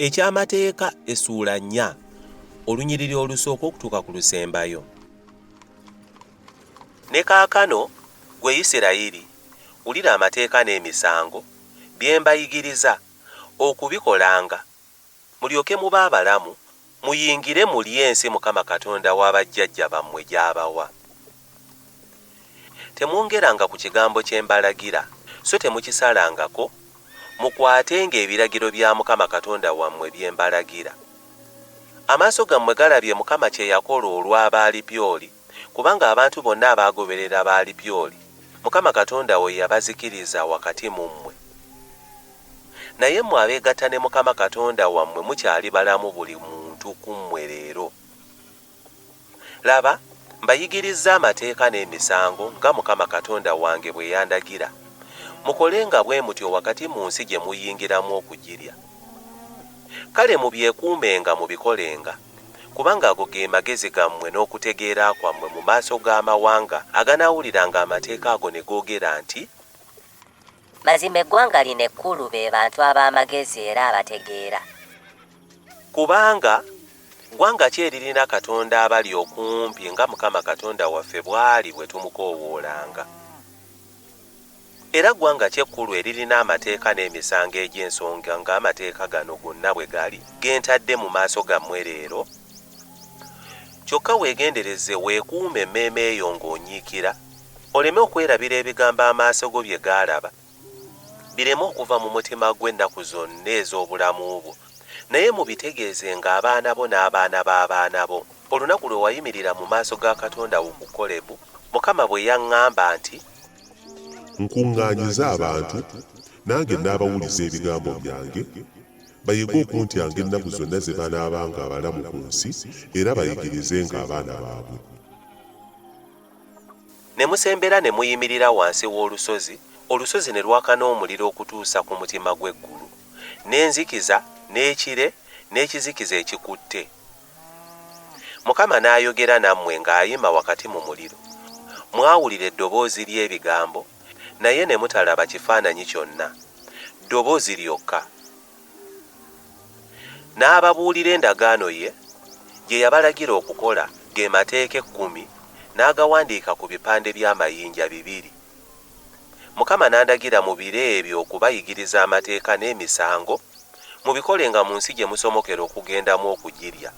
Eky'Amateeka essuula nnya olunyiriri olusooka okutuuka ku lusembayo. Ne kaakano, ggwe Isirayiri, wulira amateeka n'emisango, bye mbayigiriza, okubikolanga, mulyoke mube abalamu, muyingire mulye ensi Mukama Katonda wa bajjajja bammwe gy'abawa. Temwongeranga ku kigambo kye mbalagira, so temukisalangako, mukwatenga ebiragiro bya Mukama Katonda wammwe bye mbalagira. Amaaso gammwe galabye Mukama kye yakola olwa Baalipyoli, kubanga abantu bonna abaagoberera Baalipyoli, Mukama Katonda wo yabazikiriza wakati mu mmwe. Naye mmwe abeegatta ne Mukama Katonda wammwe mukyali balamu buli muntu ku mmwe leero. Laba, mbayigirizza amateeka n'emisango nga Mukama Katonda wange bwe yandagira, mukolenga bwe mutyo wakati mu nsi gye muyingiramu okugirya. Kale mubyekuumenga mubikolenga, kubanga ago ge magezi gammwe n'okutegeera kwammwe mu maaso g'amawanga aganaawuliranga amateeka ago ne googera nti. Mazima eggwanga lino ekkulu be bantu ab'amagezi era abategeera. Kubanga ggwanga ki eririna Katonda abali okumpi nga Mukama Katonda waffe bw'ali bwe tumukoowoolanga? Era ggwanga ki ekkulu eririna amateeka n'emisango egy'ensonga ng'amateeka gano gonna bwe gali, ge ntadde mu maaso gammwe leero? Kyokka weegendereze weekuume emmeeme yo ng'onyiikira, oleme okwerabira ebigambo amaaso go bye gaalaba, bireme okuva mu mutima gwo ennaku zonna ez'obulamu bwo, naye mubitegeezenga abaana bo n'abaana b'abaana bo. Olunaku lwe wayimirira mu maaso ga Katonda wo ku Kolebu, Mukama bwe yaŋŋamba nti. Nkuŋŋaanyiza abantu, nange nnaabawuliza ebigambo byange, bayige okuntyanga ennaku zonna ze banaabanga abalamu ku nsi, era bayigirizenga abaana baabwe. Ne musembera ne muyimirira wansi w'olusozi, olusozi ne lwaka n'omuliro okutuusa ku mutima gw'eggulu, n'enzikiza, n'ekire, n'ekizikiza ekikutte. Mukama n'ayogera nammwe ng'ayima wakati mu muliro. Mwawulira eddoboozi ly'ebigambo, naye ne mutalaba kifaananyi kyonna, ddoboozi lyokka. N'ababuulira endagaano ye, gye yabalagira okukola, ge Mateeka Ekkumi, n'agawandiika ku bipande by'amayinja bibiri. Mukama n'andagira mu biro ebyo okubayigiriza amateeka n'emisango, mubikolenga mu nsi gye musomokera okugendamu okugirya.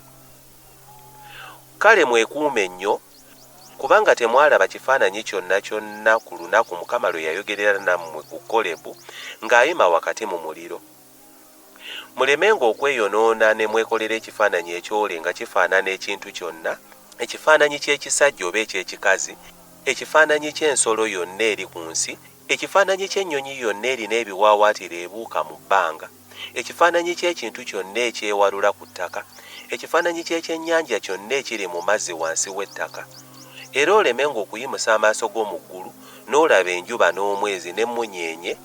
Kale mwekuume nnyo, kubanga temwalaba kifaananyi kyonna kyonna ku lunaku Mukama lwe yayogerera nammwe ku Kolebu ng'ayima wakati mu muliro. Mulemenga okweyonoona ne mwekolera ekifaananyi ekyole nga kifaanana ekintu kyonna, ekifaananyi ky'ekisajja oba eky'ekikazi, ekifaananyi ky'ensolo yonna eri ku nsi, ekifaananyi ky'ennyonyi yonna erina ebiwaawaatiro ebuuka mu bbanga, ekifaananyi ky'ekintu kyonna ekyewalula ku ttaka, ekifaananyi ky'ekyennyanja kyonna ekiri mu mazzi wansi w'ettaka. Era olemenga okuyimusa amaaso go mu ggulu n'olaba enjuba n'omwezi n'emmunyeenye,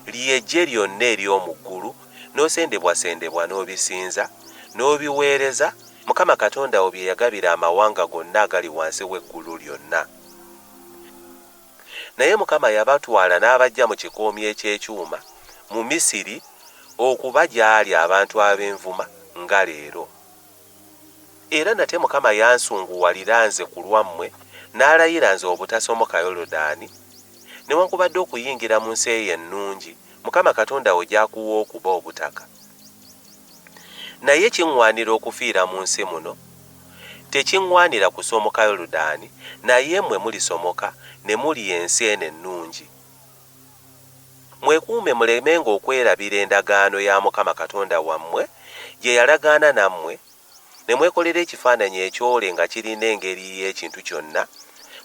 lye ggye lyonna ery'omu ggulu, n'osendebwasendebwa n'obisinza, n'obiweereza, Mukama Katonda wo bye yagabira amawanga gonna agali wansi w'eggulu lyonna. Naye Mukama yabatwala n'abaggya mu kikoomi eky'ekyuma, mu Misiri, okuba gy'ali abantu ab'envuma, nga leero. Era nate Mukama yansunguwalira nze ku lwammwe, n'alayira nze obutasomoka Yoludaani, newakubadde okuyingira mu nsi eyo ennungi Mukama Katonda wo gy'akuwa okuba obutaka. Naye kiŋŋwanira okufiira mu nsi muno, tekiŋŋwanira kusomoka Yoludaani, naye mmwe mulisomoka ne mulya ensi eno ennungi. Mwekuume mulemenga okwerabira endagaano ya Mukama Katonda wammwe gye yalagaana nammwe, ne mwekolera ekifaananyi ekyole nga kirina engeri y'ekintu kyonna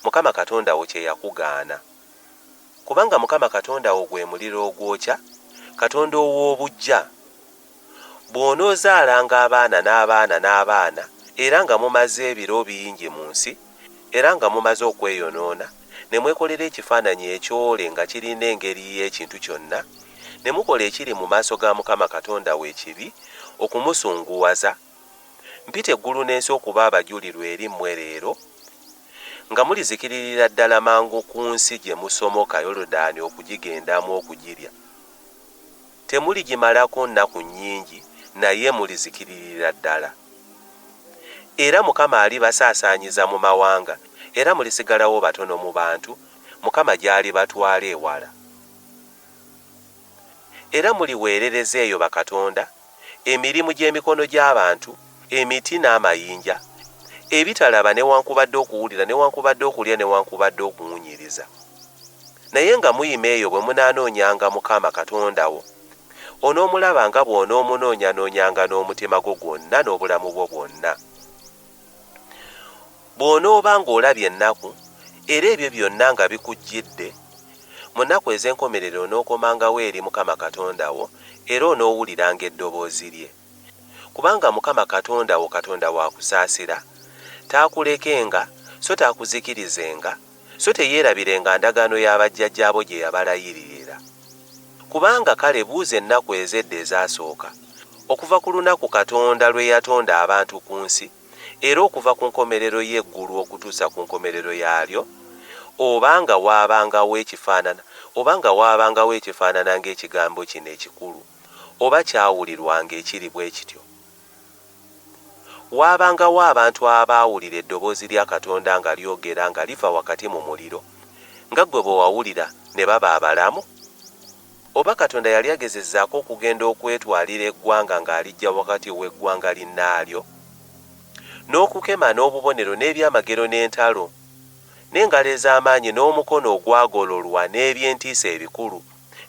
Mukama Katonda wo kye yakugaana. Kubanga Mukama Katonda wo gwe muliro ogwokya, Katonda ow'obuggya. Bw'onoozaalanga abaana n'abaana n'abaana, era nga mumaze ebiro bingi mu nsi, era nga mumaze okweyonoona, ne mwekolera ekifaananyi ekyole nga kirina engeri y'ekintu kyonna, ne mukola ekiri mu maaso ga Mukama Katonda wo ekibi, okumusunguwaza, mpita eggulu n'ensi okuba abajulirwa eri mmwe leero, nga mulizikiririra ddala mangu ku nsi gye musomoka Yoludaani okugigendamu okugirya. Temuligimalako nnaku nnyingi, naye mulizikiririra ddala. Era Mukama alibasaasaanyiza mu mawanga, era mulisigalawo batono mu bantu, Mukama gy'alibatwala ewala. Era muliweerereza eyo bakatonda, emirimu gy'emikono gy'abantu, emiti n'amayinja, ebitalaba newankubadde okuwulira newankubadde okulya newankubadde okuwunyiriza. Naye nga muyima eyo bwe munaanoonyanga Mukama Katonda wo, onoomulaba nga bw'onoomunoonyanoonyanga n'omutima gwo gwonna n'obulamu bwo bwonna. Bw'onooba ng'olabye ennaku, era ebyo byonna nga bikujjidde, mu nnaku ez'enkomerero onookomangawo eri Mukama Katonda wo, era onoowuliranga eddoboozi lye. Kubanga Mukama Katonda wo Katonda wa kusaasira, taakulekenga, so taakuzikirizenga, so teyeerabirenga ndagaano ya bajjajjaabo gye yabalayiririra. Kubanga kale buuza ennaku ez'edda ezasooka, okuva ku lunaku Katonda lwe yatonda abantu ku nsi, era okuva ku nkomerero y'eggulu okutuusa ku nkomerero yaalyo, oba nga waabangawo ekifaanana, oba nga waabangawo ekifaanana ng'ekigambo kino ekikulu, oba kyawulirwanga ekiri bwe kityo. Waabangawo abantu abaawulira eddoboozi lya Katonda nga lyogera nga liva wakati mu muliro, nga ggwe bwe wawulira, ne baba abalamu? Oba Katonda yali agezezzaako okugenda okwetwalira eggwanga ng'aliggya wakati w'eggwanga linnaalyo? N'okukema n'obubonero n'ebyamagero n'entalo, n'engalo ez'amaanyi n'omukono ogwagololwa n'eby'entiisa ebikulu,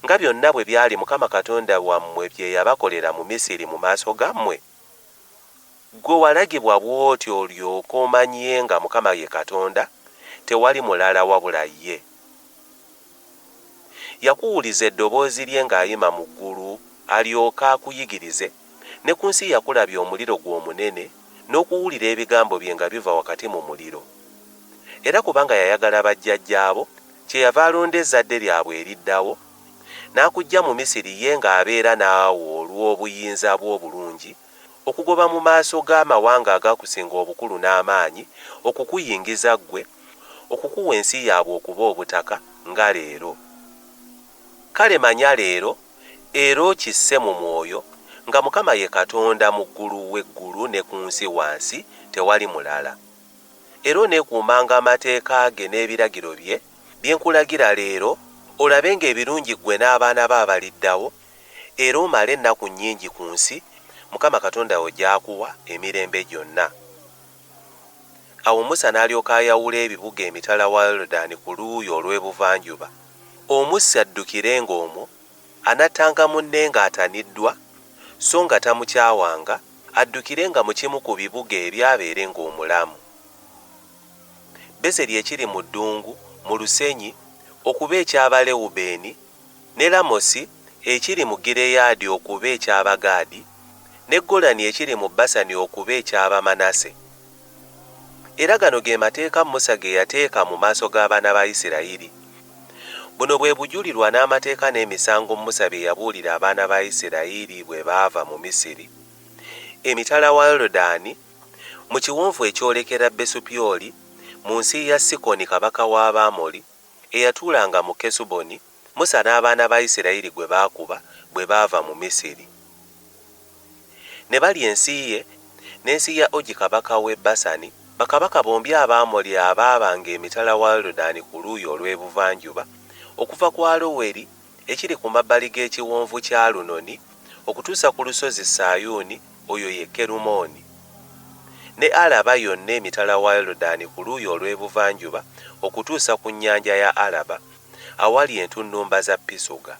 nga byonna bwe byali Mukama Katonda wammwe bye yabakolera mu Misiri mu maaso gammwe? Ggwe walagibwa bw'otyo olyoke omanye nga Mukama ye Katonda, tewali mulala wabula ye. Yakuwuliza eddoboozi lye ng'ayima mu ggulu alyoke akuyigirize, ne ku nsi yakulabya omuliro gwe omunene, n'okuwulira ebigambo bye nga biva wakati mu muliro. Era kubanga yayagala bajjajjaabo, kyeyava alonda ezzadde lyabwe eriddawo, n'akuggya mu Misiri ye ng'abeera naawe olw'obuyinza bwe obulungi, okugoba mu maaso go amawanga agakusinga obukulu n'amaanyi, okukuyingiza ggwe, okukuwa ensi yaabwe okuba obutaka, nga leero. Kale manya leero, era okisse mu mwoyo, nga Mukama ye Katonda mu ggulu w'eggulu ne ku nsi wansi, tewali mulala. Era oneekuumanga amateeka ge n'ebiragiro bye, bye nkulagira leero, olabenga ebirungi ggwe n'abaana bo abaliddawo, era omale ennaku nnyingi ku nsi Mukama Katonda wo gy'akuwa emirembe gyonna. Awo Musa n'alyoka ayawula ebibuga emitala wa Yoludaani ku luuyi olw'ebuvanjuba, omussi addukirenga omwo, anattanga munne ng'ataniddwa, so nga tamukyawanga, addukirenga mu kimu ku bibuga ebyo abeerenga omulamu. Bezeri ekiri mu ddungu, mu lusenyi, okuba eky'Abalewubeeni, ne Lamosi ekiri mu Gireyaadi okuba eky'Abagaadi, ne Golani ekiri mu Basani okuba eky'Abamanase. Era gano ge mateeka Musa ge yateeka mu maaso g'abaana ba Isirayiri. Buno bwe bujulirwa n'amateeka n'emisango Musa bye yabuulira abaana ba Isirayiri bwe baava mu Misiri, emitala wa Yoludaani, mu kiwonvu ekyolekera Besupyoli, mu nsi ya Sikoni kabaka w'Abamoli, eyatuulanga mu Kesuboni, Musa n'abaana ba Isirayiri gwe baakuba bwe baava mu Misiri. Ne balya ensi ye, n'ensi ya Ogi kabaka w'e Basani, bakabaka bombi Abaamoli abaabanga emitala wa Yoludaani ku luuyi olw'ebuvanjuba, okuva ku Aloweri ekiri ku mabbali g'ekiwonvu kya Alunoni okutuusa ku lusozi Sayuuni, oyo ye Kerumooni, ne Alaba yonna emitala wa Yoludaani ku luuyi olw'ebuvanjuba okutuusa ku nnyanja ya Alaba, awali entunnumba za Pisuga.